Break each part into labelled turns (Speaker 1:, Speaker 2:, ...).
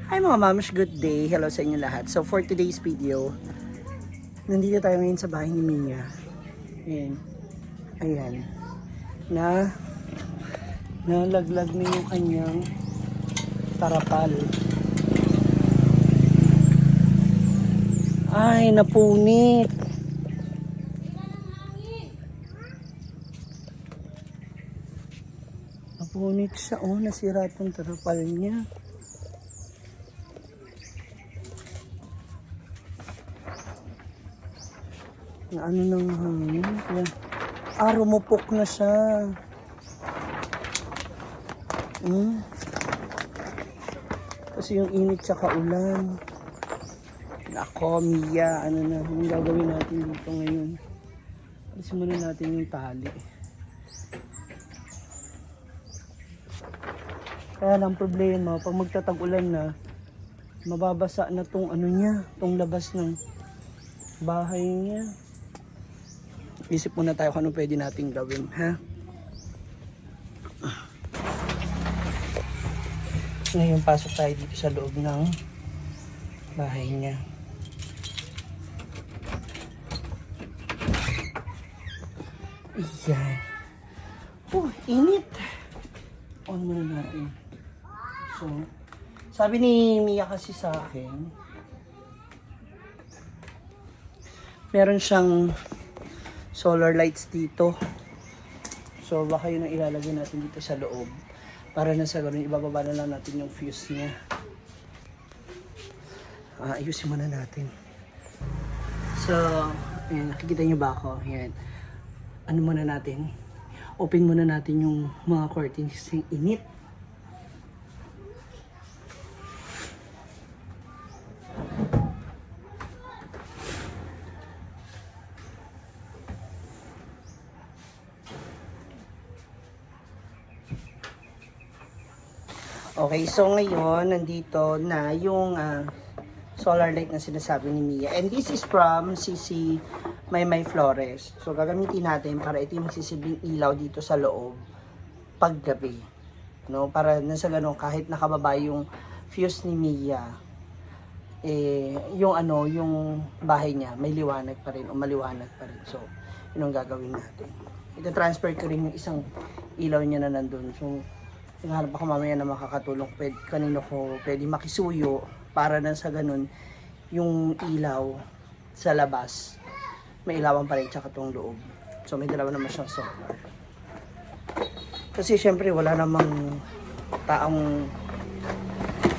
Speaker 1: Hi mga mams, good day. Hello sa inyo lahat. So for today's video, nandito tayo ngayon sa bahay ni Mia. Ayan. Ayan. Nalaglag na yung kanyang tarapal. Ay, napunit. Napunit siya. Oh, nasira itong tarapal niya. Na ano nang hangin. Kaya, rumupok na siya. Kasi yung init tsaka ulan. Nako, Mia, ano na, yung gagawin natin dito ngayon. Alisin muna natin yung tali. Kaya lang problema, pag magtatag-ulan na, mababasa na tong ano niya, tong labas ng bahay niya. Isip muna tayo kung ano pwede nating gawin, ha? Ngayon, pasok tayo dito sa loob ng bahay niya. Ayan. Init. On muna natin. So, sabi ni Mia kasi sa akin, meron siyang solar lights dito. So, baka yun ang ilalagay natin dito sa loob. Para na sa ganun, ibababa na lang natin yung fuse niya. Ayusin muna natin. So, ayan, nakikita niyo ba ako? Ayan. Ano muna natin? Open muna natin yung mga curtains yung init. Okay, so ngayon, nandito na yung solar light na sinasabi ni Mia. And this is from CC Maymay Flores. So, gagamitin natin para ito yung magsisilbing ilaw dito sa loob paggabi. No? Para nasa ganun, kahit nakababa yung fuse ni Mia, yung bahay niya, may liwanag pa rin o maliwanag pa rin. So, yun ang gagawin natin. Ito-transfer ko rin yung isang ilaw niya na nandun. So, hinahanap ako mamaya na makakatulong kanino ko pwede makisuyo para na sa ganun yung ilaw sa labas may ilawan pa rin tsaka tong loob. So may dalawa naman siyang solar. Kasi syempre wala namang taong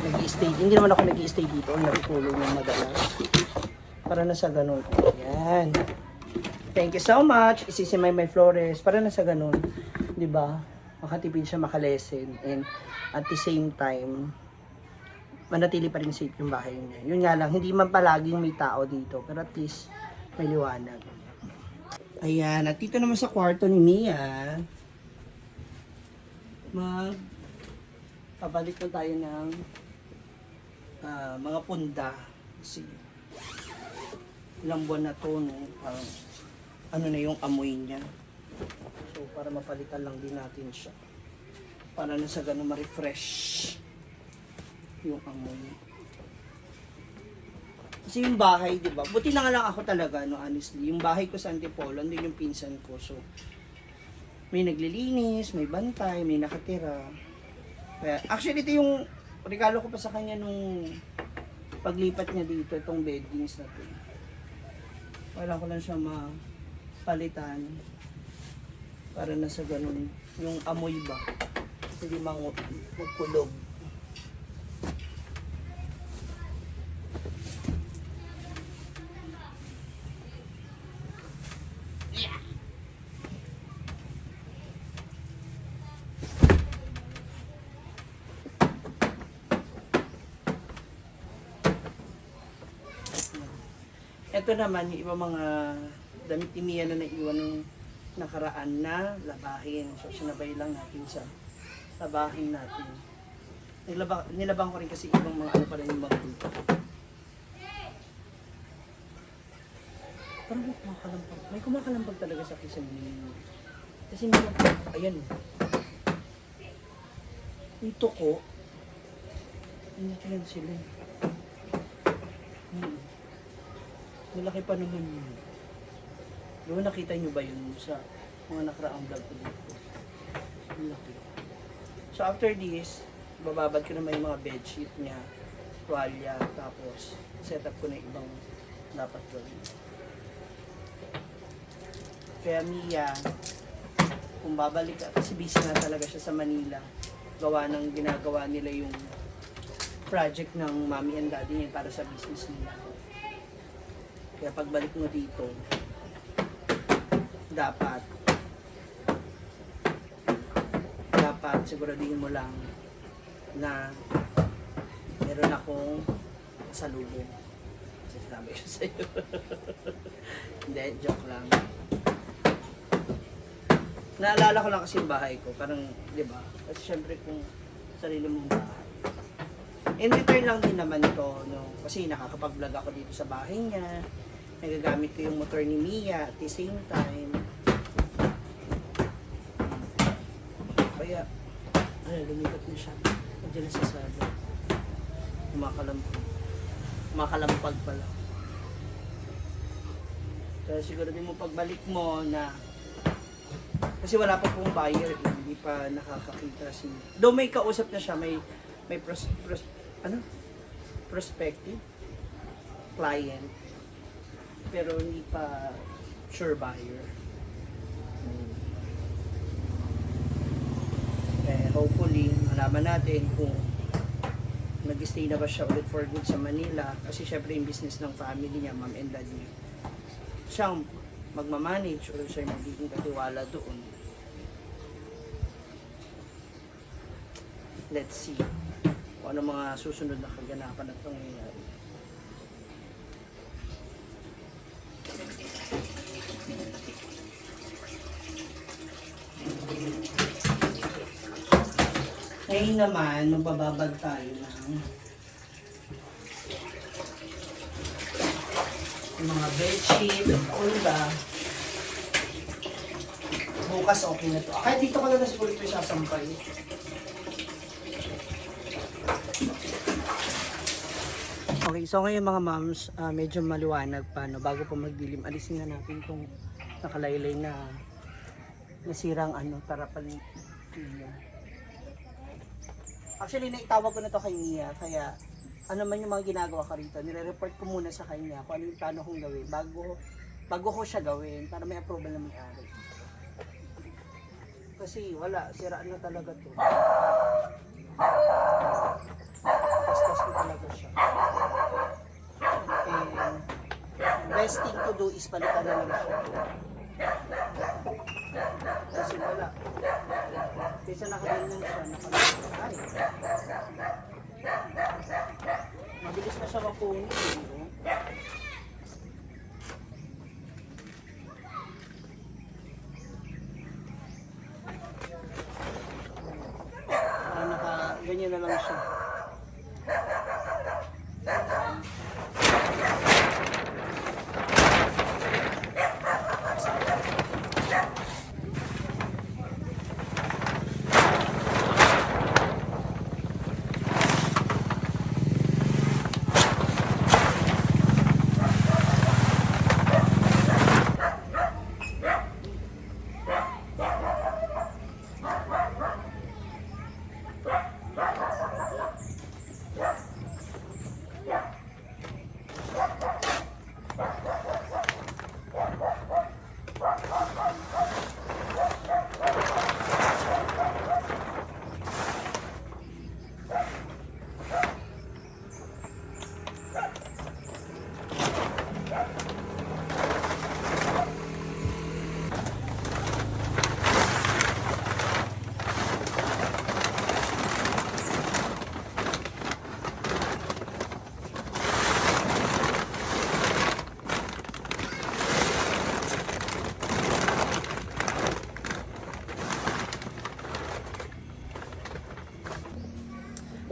Speaker 1: nag-i-stay. Hindi naman ako nag-i-stay dito o natutulog ng madalas. Para na sa ganun. Ayan. Thank you so much. Isisimay my Flores. Para na sa ganun. Diba? Makatipid siya, makalesen. And at the same time, manatili pa rin safe yung bahay niya. Yun nga lang, hindi man palaging may tao dito. Pero at least, may liwanag. Ayan, at dito naman sa kwarto ni Mia, pabalik na tayo ng mga punda. Kasi, ilang buwan na to, no? Ano na yung amoy niya. So, para mapalitan lang din natin siya. Para na sa ganun ma-refresh yung amoy. Kasi yung bahay, di ba? Buti na nga lang ako talaga, no, honestly. Yung bahay ko sa Antipolo, andun yung pinsan ko. So, may naglilinis, may bantay, may nakatira. Kaya, actually, ito yung regalo ko pa sa kanya nung paglipat niya dito, itong beddings na to. Wala ko lang siya mapalitan. Para na sa ganun, yung amoy ba? Hindi magkulog. Ito naman yung ibang mga damit ni Mia na naiwan ng nakaraan na labahin. So, sinabay lang natin sa labahin natin. Nilabang ko rin kasi ibang mga ano pa rin yung mga dito. Parang may kumakalampag. May kumakalampag talaga sa kisan niya. Kasi ayan. Yung tuko, Hindi yan sila. Malaki pa naman yun. Diba nakita nyo ba yun sa mga nakaraang vlog ko dito? Malaki. So after this, bababad ko naman yung mga bedsheet niya, tuwalya, tapos set up ko na yung ibang dapat gawin. Kaya Mia, kung babalik ka, kasi busy na talaga siya sa Manila, gawa ng ginagawa nila yung project ng mommy and daddy niya para sa business nila. Kaya pagbalik mo dito, dapat siguraduhin mo lang na meron akong salubong. Kasi sinabi ko sa'yo. Hindi, joke lang. Naalala ko lang kasi yung bahay ko. Parang, di ba? Kasi syempre kung sarili mong bahay. In return lang din naman to, no? Kasi nakakapag-vlog ako dito sa bahay niya. Nagagamit ko yung motor ni Mia at the same time. Kaya, lumipat na siya. Nandiyan na sa sado. Makalampag pala. Kaya siguro din mo pagbalik mo na kasi wala pa pong buyer, hindi pa nakakakita si. Though may kausap na siya, may prospective client, pero hindi pa sure buyer. Hopefully, malaman natin kung nag-stay na ba siya ulit for good sa Manila. Kasi syempre yung business ng family niya, mom and dad niya, siyang magmamanage o siya yung magiging katiwala doon. Let's see kung ano mga susunod na kaganapan at pangyayari. Ngayon naman, magbababag tayo ng yung mga bedsheet, ulga. Bukas okay na to. Kahit dito ko na siguro ito sasampay. Okay, so ngayon mga moms, medyo maliwanag pa, no? Bago pa magdilim, alisin na natin itong nakalaylay na nasirang tarapan niya. Actually, naitawag ko na to kay Mia, kaya ano man yung mga ginagawa ka rito, nire-report ko muna sa kanya kung ano yung plano kong gawin bago ko siya gawin para may approval na may-ari. Kasi wala, siraan na talaga to. Bastos na talaga siya. And best thing to do is palitan na lang siya. Kasi wala. Kaysa nakaganyan siya, ay. Mabilis na siya mapunit. Ganyan na lang siya.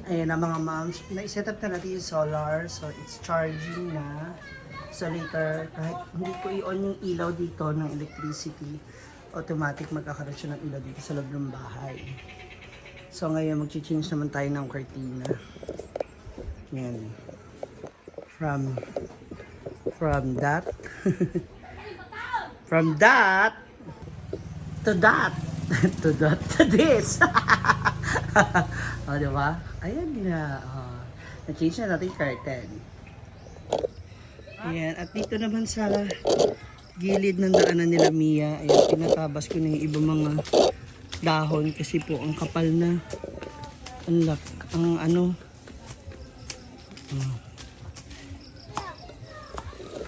Speaker 1: Ayan na mga moms, na-set up na natin yung solar, so it's charging na. So later, kahit hindi ko i-on yung ilaw dito ng electricity, automatic magkakaroon siya ng ilaw dito sa loob ng bahay. So ngayon, mag-change naman tayo ng cortina. Yan. From that. From that to that. To that to this. O, diba? Ayan na. Na-change na natin yung curtain. Ayan. At dito naman sa gilid ng daanan nila Mia, ayan, tinatabas ko na yung ibang mga dahon kasi po ang kapal na ang ano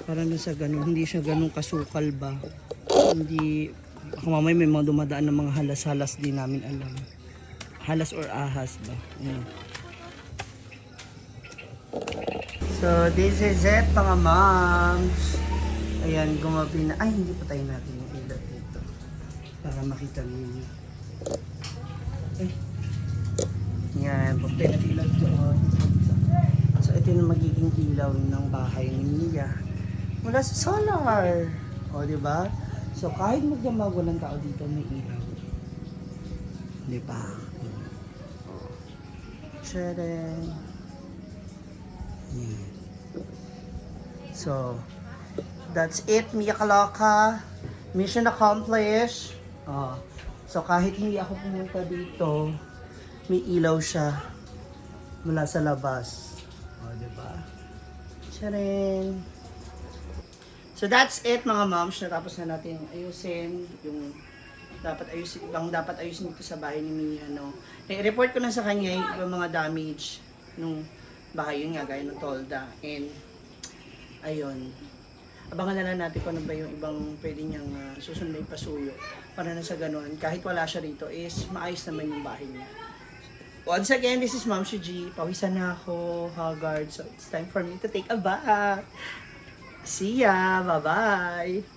Speaker 1: parang na sa ganun, hindi siya ganun kasukal ba, hindi ako mamay may mga dumadaan ng mga halas-halas din namin alam, halas or ahas ba. Ayan. So this is it mga moms. Ayan, gumabi na. Ay, hindi pa tayo natin yung ilaw dito. Para makita niyo. Eh. Yan, pag tayo natin ilaw doon. So, ito yung magiging ilaw ng bahay ni Mia. Mula sa solar. O, diba? So, kahit magdamag walang tao dito, may ilaw. Diba? Tcharan. Yan. So, that's it, Mia Kaloka. Mission accomplished. So kahit hindi ako pumunta dito, may ilaw siya mula sa labas. Diba? Charing. So that's it mga moms. Natapos na natin ayusin yung dapat ayusin dito sa bahay ni Mia, no. I-report ko na sa kanya yung mga damage nung bahay, yun nga gaya ng tolda, and ayun. Abangan na lang natin kung ano ba yung ibang pwede niyang susunod na ipasuyo. Para na sa ganun, kahit wala siya rito, is maayos naman yung bahay niya. Once again, this is Ma'am G. Pawisan na ako, haggard. So it's time for me to take a bath. See ya! Bye-bye!